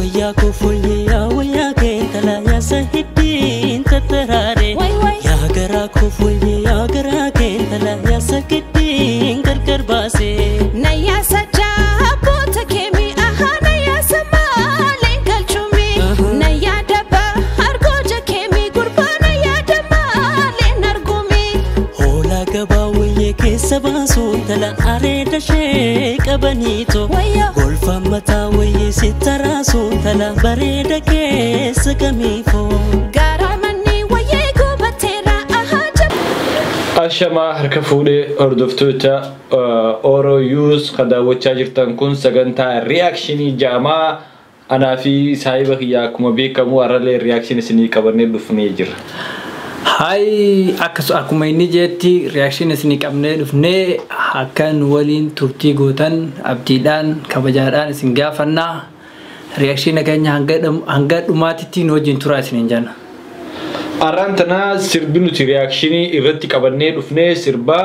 Wayyaa koo fooyyee yaa wayyaa kee intala yaa sahiddiin tattaraare. Yaa garaa koo fooyyee yaa garaa kee intala yaa sakiddiin gargar baase. Nayyaa sajjaa abboota keemi ahaa nayyaa samaaleen galchuumi. Nayyaa daba argooja keemi gurbaa nayyaa damaaleen argumi. Hoolaa gabaa wayyee keessa baasuun intala areeda ishee qabaniito. Golfaan mataa wayyee sitti raasuun intala bareeda keessa kamiifoo. Garaa manni wayyee gubateera ahaa jabaa. Ashamaa harka fuudhee hordoftoota Oro Youth kan daawwachaa jirtan kun sagantaa reakshinii jaamaa anaa fi saahiba kiyyaa akkuma beekamu har'allee reakshinii isinii qabannee dhufnee jirra. Hayi akkuma inni jeetti reakshinii isinii qabnee dhufnee akka nu waliin turtii gootan abdiidhaan kabajaadhaan isin gaafannaa. Reakshinii keenya hanga dhumaatitti nu wajjin turaa isiniin jenna. Har'aan tana sirbi nuti reakshinii irratti qabannee dhufnee sirba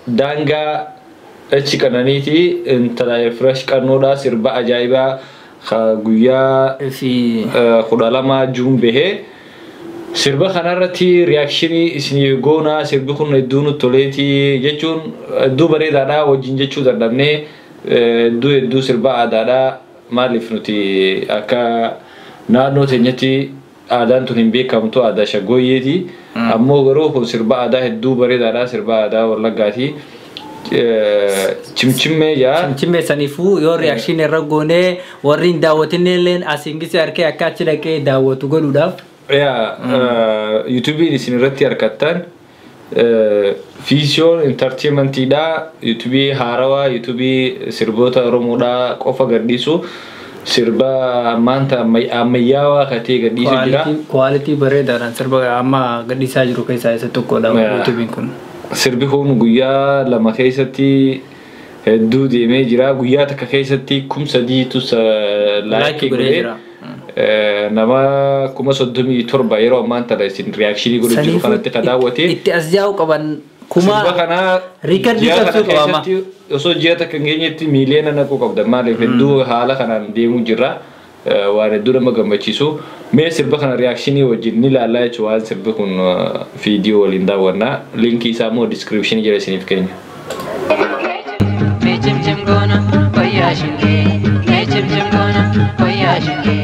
daangaa achi qananiiti intala fresh qannoodha sirba ajaa'ibaa guyyaa Fi 12 juun bahee sirba kanarratti reakshinii isinii goonaa. Sirbi kun hedduu nutti toleeti jechuun hedduu bareedaadha wajjin jechuu dadhabnee hedduu hedduu sirba aadaadha. Maaliif nuti akka naannoo teenyatti aadaan tun hin beekamtu aadaa shaggooyyeeti. Ammoo garuu kun sirba aadaa hedduu bareedaadha sirba aadaa wallaggaati. Chimchimmee jaa. Chimchimmee saniifuu yoo reakshinii irra goonee warri hin daawwatinne illee asiin gisee harkee akka achi dhaqee daawwatu godhuudhaaf. Yaa yuutuubiin isin irratti argattan Vision Entertainmentidha. Yuutuubii haarawaa yuutuubii sirboota Oromoodhaa qofa gadhiisu sirba ammaanta ammayyaawaa katee gadhiisu jira. Kwaalitii bareedaadhaan sirba amma gadhiisaa jiru keessaa isa tokkodha yuutuubiin kun. Sirbi kun guyyaa 2 keessatti hedduu deemee jira. Guyyaa takka keessatti 3,000tu laayikii godhee jira. Nama 37,000 yeroo ammaan tana isin reakshinii godhu jiru kanatti kan daawwate. Itti as yaa'u qaban kuma Sirba kana riikardii ji'a kana cabsuu qaba amma. keessatti osoo ji'a takka hin geenyetti miiliyoona naquu qabda. Maaliif hedduu haala kanaan deemuu jirra. Waan hedduu nama gammachiisu. Mee sirba kana reakshinii wajjin ni ilaallaa jechuudha. Waan sirbi kun viidiyoo waliin daawwannaa. Liinkii isaa immoo diskiripshinii jala isiniif keenya. Mee cimcim goona wayyaa shingee mee cimcim goona wayyaa shingee.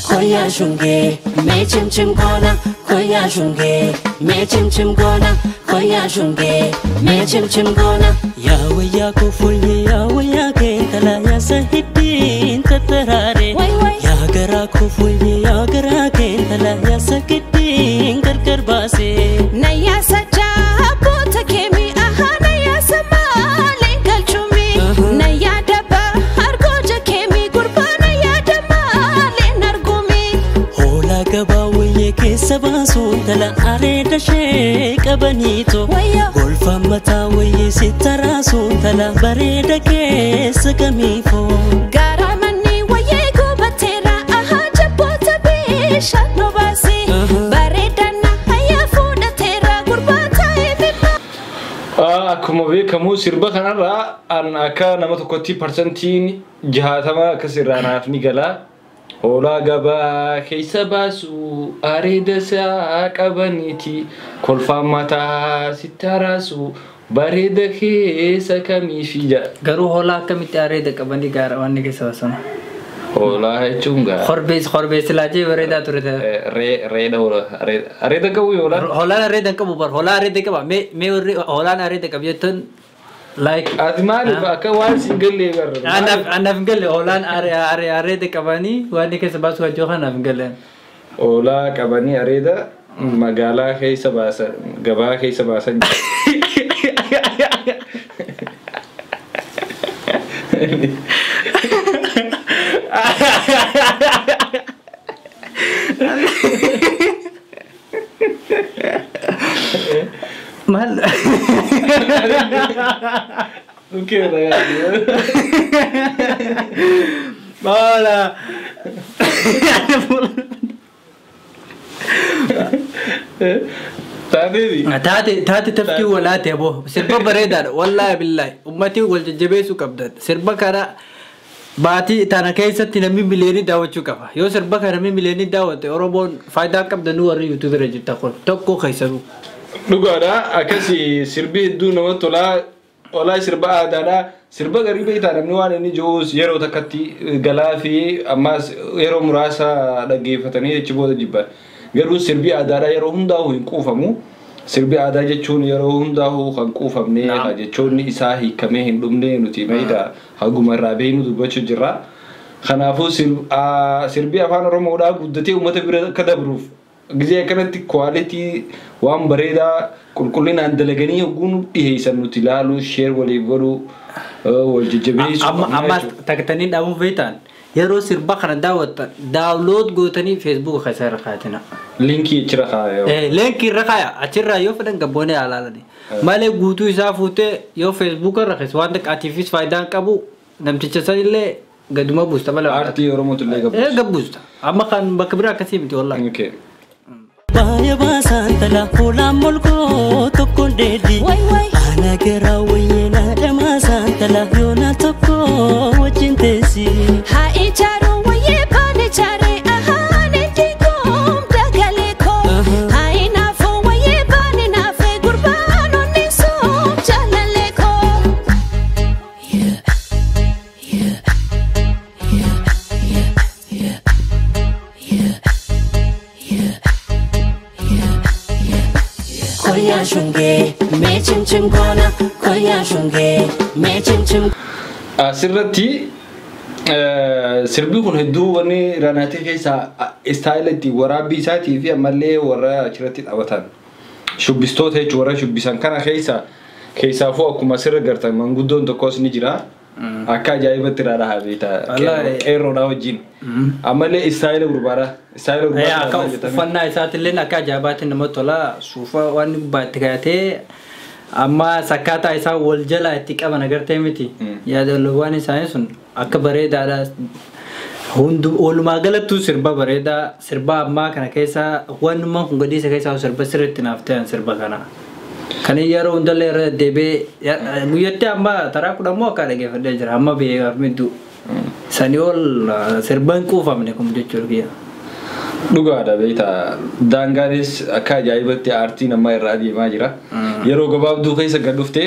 Koya shunge, me chim chim gona, koya shunge, me chim chim gona, koya shunge, me chim chim gona. Ya wayyaa koo fooyyee yaa wayyaa kee intala yaa sahiddiin tattaraare. Yaa garaa koo fooyyee yaa garaa kee intala yaa sakiddiin gargar baase. Nayyaa sajjaa abboota keemi ahaa nayyaa samaaleen galchuumi. Nayyaa daba argooja keemi gurbaa nayyaa damaaleen argumi. Hoolaa gabaa wayyee keessa baasuun intala areeda ishee qabaniito. Golfaan mataa wayyee sitti raasuun intala bareeda keessa kamiifoo. Garaa manni wayyee gubateera ahaa jabboota bishaan nu baase. Bareedaan hayyaa fuudhateera gurbaa taa'ee bimma. Akkuma beekamu sirba kanarraa an akka nama tokkotti parsantiin 60 akkas irraa naaf ni gala. Hoolaa gabaa keessa baasu areeda isaa qabaniiti. Kolfaan mataa sitti raasu bareeda keessa kamiifi jedha. Garuu hoolaa akkamitti areeda qabanii gaara waan keessa baasan? Hoolaa jechuun gaa. Korbeessi laajee bareedaa ture ta'e. Reeda hoolaa areeda qabu hoolaan. Hoolaan areeda hin qabu bar hoolaan areeda qaba mee warri hoolaan areeda qabu jettuun like. Ati maaliif akka waan siin galle barra? Anaaf hin galle hoolaan areeda qabanii waan keessa baasu wajjin anaaf hin galle. Hoolaa qabanii areeda magaalaa keessa baasan gabaa keessa baasan. Maal? Dhukkee irra. Maala. Taateeti. Taate taate tafkii walaate aboo sirba bareedaadha wallaahi billaahi ummatii wal jajjabeessuu qabdan sirba kana baatii tana keessatti namni miliyoonii daawwachuu qaba yoo sirba kana namni miliyoonii daawwate Oromoon faayidaa qabda nu warri yuutuubii irra jirta kun tokko keessanuu. Dhugaadha akkasi sirbi hedduu namatti tolaa olaa sirba aadaadha sirba garii beektaa namni waan inni jiruus yeroo takkatti galaa fi ammas yeroo muraasa dhaggeeffatanii achi booda jibban garuu sirbi aadaadha yeroo hundaa'u hin quufamu sirbi aadaa jechuun yeroo hundaa'u kan quufamne jechoonni isaa hiikamee hin dhumne nuti meeyda haguma irraa beeknu dubbachuu jirra. Kanaafuu sirbi afaan Oromoodhaa guddatee uummata bira akka dabruuf gisee akkanatti kwaalitii waan bareedaa qulqullinaan dalaganii hogguu nu dhiheessan nuti ilaaluu sheer waliif godhuu wal jajjabeessuu Amma qabna amma jechuudha. taktanii dhabuun feetan yeroo sirba kana daawwattan download gootanii feesbuuka keessa irra kaayatina. Linkii achirra kaayee. Leenkii irra kaaya achirraa yoo fedhan gabboonee alaalani. Malee guutuu isaa fuutee yoo feesbuuka irra keessa waan atiifis faayidaa hin qabu namticha sanillee gaduma buusta malee. Aartii Oromootu illee Ee gabbuusa. gabbuusta. Amma kan bakka biraa akkasii miti wallaahi. Okay. Baaya baasaan tala fuulaan molkoo tokkoon dheedhi. Way way. Ana garaa wayyee dhamaasaan tala yoona tokko wajjin teessi. Haa ijaaru wayyee baane jaare ahaan diigum dagalee koo. Haa inaafu wayyee baane naafe gurbaan onni suuf jaalalee koo. Koyaa shungee mee cimcim goona koyaa shungee mee cimcim. Asirratti sirbi kun hedduu wanni ranaatee keessaa istaayila itti waraabbii isaatii fi ammallee warra achirratti taphatan shubbistoota jechuun warra shubbisan kana keessa keessaafuu akkuma asirra gartan manguddoon tokkos ni jira. Akka ajaa'ibatti irraa dhahaa beektaa Wallaahi. qeerroodhaa wajjin. Ammallee istaayila gurbaadha. Istaayila gurbaadha. Akka uffannaa isaatiillee akka ajaa'ibaatti namatti tola. Suufa waan gubbaatti kaayatee amma sakkaataa isaa wal jala itti qaban agartee miti. Yaadalloowwan isaanii sun akka bareedaadha. Hundu walumaa galattuu sirba bareedaa sirba ammaa kana keessa wannummaan kun gadiisa keessaa sirba sirriitti naaf ta'an sirba kana. Kan yeroo hundallee irra deddeebi'ee guyyatti amma taraa kudhan moo akka dhaggeeffadhee jira amma beekaaf midduu. Sanii ol sirba hin quufamne kun jechuudha kiyya. Dhugaadha beektaa daangaanis akka ajaa'ibatti aartiin ammaa irraa adeemaa jira. Yeroo gabaabduu keessa gad dhuftee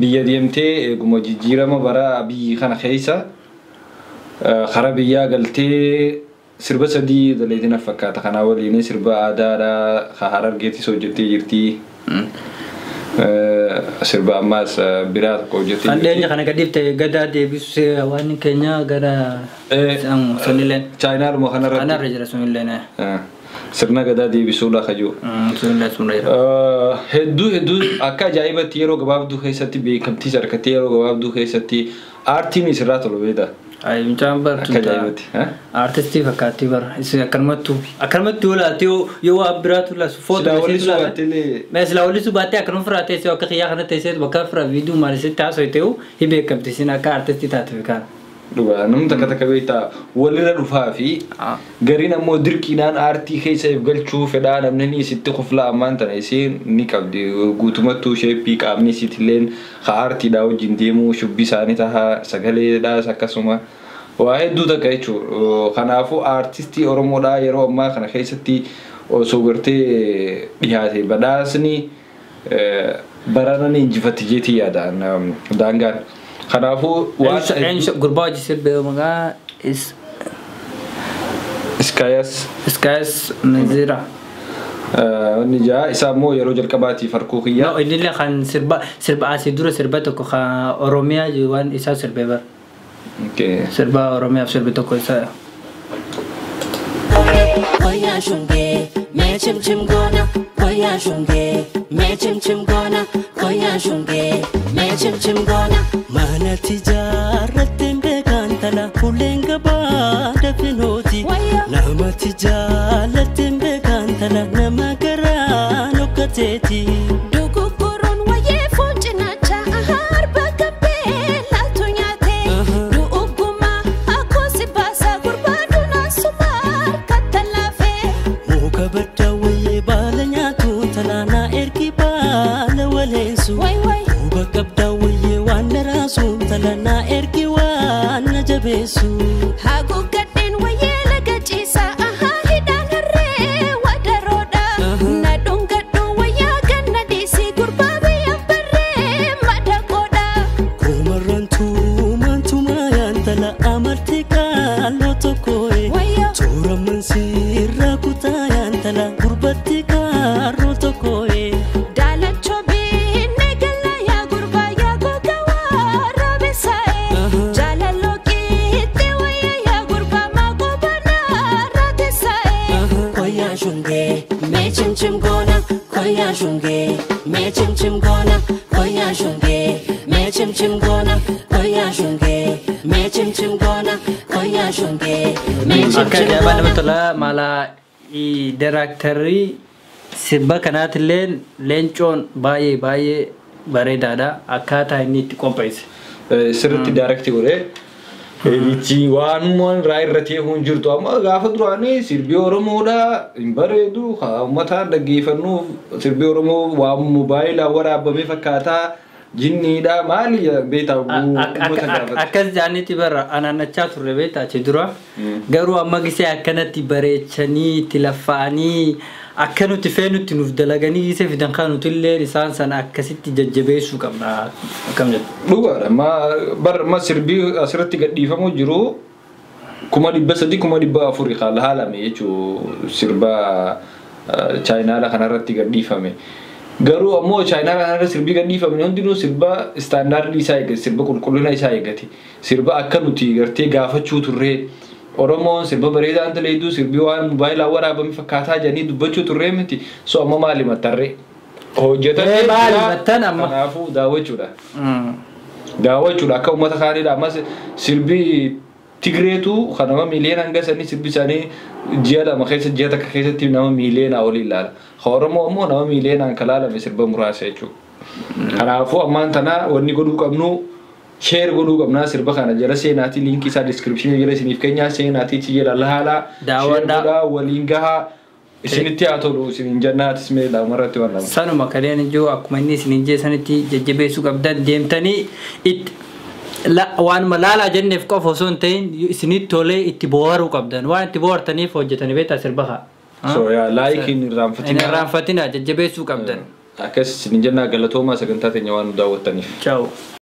biyya deemtee eeguma jijjiirama bara biyyi kana keessa karaa biyyaa galtee sirba sadii daleetiin fakkaata. Kanaa waliin sirba aadaadhaa kan Harargeettis hojjettee jirti. Sirba ammaas biraa tokko hojjettee Kan dhiyeenya jirti. kana gadiif ta'e gadaa deebisu waan keenya gara sunilleen. Chaayinaadhuma kanarratti. Kanarra jira sunilleen. Sirna gadaa deebisuudha kajuu. Sunilleen sunirra jira. Hedduu hedduu akka ajaa'ibatti yeroo gabaabduu keessatti beekamtii argattee yeroo gabaabduu keessatti aartiin isirraa tolu beektaa. Ay mucaan bartu. Akka ajaa'ibatti. Artistii fakkaattii bara. Isin akkanumattuu akkanumattuu yoo laate yoo waan biraatu laasu footoo Silaa wallisuu baatteellee. Mee silaa wallisuu baattee akkanuma firaa teessee akka xiyyaa kana teessee bakka firaa viidiyoo maal isitti haasofte hin beekamti isin akka artistii taate kana. Dhugaa namni takka takka beektaa walirra dhufaa fi gariin ammoo dirqiidhaan aartii keessa if galchuu fedhaa namni ni isitti kuflaa ammaan tana isiin ni qabdi guutumattuu sheeppii qaamni isiitilleen ka aartiidhaa wajjin deemuu shubbisaanii tahaa sagaleedhaas akkasuma waa hedduu takka jechuudha. Kanaafuu aartistii Oromoodhaa yeroo ammaa kana keessatti osoo gartee dhiyaate badhaasni barana ni injifatti jeetii yaadaan daangaan. Kanaafuu waan Gurbaa hojii sirbee maqaa Iskaayas Iskaayas Nazira. Inni jaa isaa immoo yeroo jalqabaatiif harkuu kiyya. No, inni illee kan sirba sirba asii dura sirba tokko kan Oromiyaa jiru waan isaa sirbee bara. Sirba Oromiyaaf sirbi tokko isaa. Koyaa shungee mee cimcim goona koyaa shungee mee cimcim goona koyaa shungee mee cimcim goona. Manatti jaarratteen beekan tala uleen gabaa dafinooti. Namatti jaallatteen beekan tala nama garaa nokkateeti. Dugugguree. jabeessu. Haguuggadheen wayyee laga ciisaa ahaa hidhaan harree wadaroodha. Na dhungadhu wayyaa ganna dhiisii gurbaa biyyaan barree madaqoodha. Kumarraan tuumaan tumaa yaantala amartii qaaloo tokkooye. Wayyoo. Toora mansiirraa kutaa yaantala gurbatti kaarroo tokkooye. Daalachoo biinne gala yaa gurbaa yaa goga waraabeessaaye. Jaalaloo qiixxee wayyaa yaa gurbaa maaqoo banaa raateessaaye. Koyaa shungee mee chimchim goona koyaa shungee mee chimchim goona koyaa shungee mee chimchim goona koyaa shungee mee chimchim goona koyaa shungee mee Akka chimchim ajaa'ibaa goona. namatti tola mala diraaktarrii sirba kanaatillee leencoon baay'ee baay'ee bareedaadha akkaataa inni itti qopheesse. Sirriitti direct godhee itti waanuma irraa irra ta'ee hin jirtu amma gaafa duraanii sirbi Oromoodha hin bareedu haa uummataan dhaggeeffannuuf sirbi Oromoo waan moobaayilaa waraabame fakkaataa jinniidha maali beektaa uummata gaafata. Akkas jaanitti bara anaannachaa turre beektaa achi dura garuu amma gisee akkanatti bareechanii itti laffa'anii akka nuti feenutti nuuf dalaganii gisee fidan kan nuti illee isaan sana akkasitti jajjabeessuu qabna akkam jettu. Dhugaadha ma bar ma sirbii asirratti gadhiifamu jiru 300,000 400,000 kan haalame jechuu sirba chaayinaala kanarratti gadhiifame. Garuu ammoo chaayinaala kanarratti sirbii gadhiifame hundinuu sirba istaandaardii isaa eeggate sirba qulqullina isaa eeggate sirba akka nuti gartee gaafachuu turree Oromoon sirba bareedaa hin ta'e sirbii waan moobaayilaa waraabame fakkaataa jedhanii dubbachuu turree miti so amma maali mattarree hojjetamee Ee, maali jira. mattan amma? Kanaafuu daawwachuudha. Daawwachuudha akka uummata kaaniidha ammas sirbii Tigreetu kan nama miiliyoona hanga sanii sirbi isaanii ji'a 2 keessa ji'a 1 keessatti nama miiliyoona olii ilaala. Kan Oromoo ammoo nama miiliyoonaan kan laalame sirba muraasa jechuudha. Kanaafuu ammaan tana wanni godhuu qabnu share godhuu qabnaa sirba kana jala seenaatii liinkii isaa diskiripshinii jala isiniif keenyaa seenaatii ichi jala laalaa Daawwadhaa. share godhaa waliin gahaa isinitti haa tolu isiniin jannaatis mee laamarratti waan lama. Sanuma kanneen ijoo akkuma inni isiniin jeessanitti jajjabeessuu qabdan deemtanii itti waanuma laalaa jenneef qofa osoo hin ta'in isinitti tolee itti bohaaruu qabdan waan itti bohaartaniif hojjetanii beektaa sirba haa. So yaa laayikiin irraanfatinaa. Hin irraanfatinaa jajjabeessuu qabdan. Akkas isiniin jennaa galatoomaa sagantaa teenya waan nu daawwattaniif. Ciao.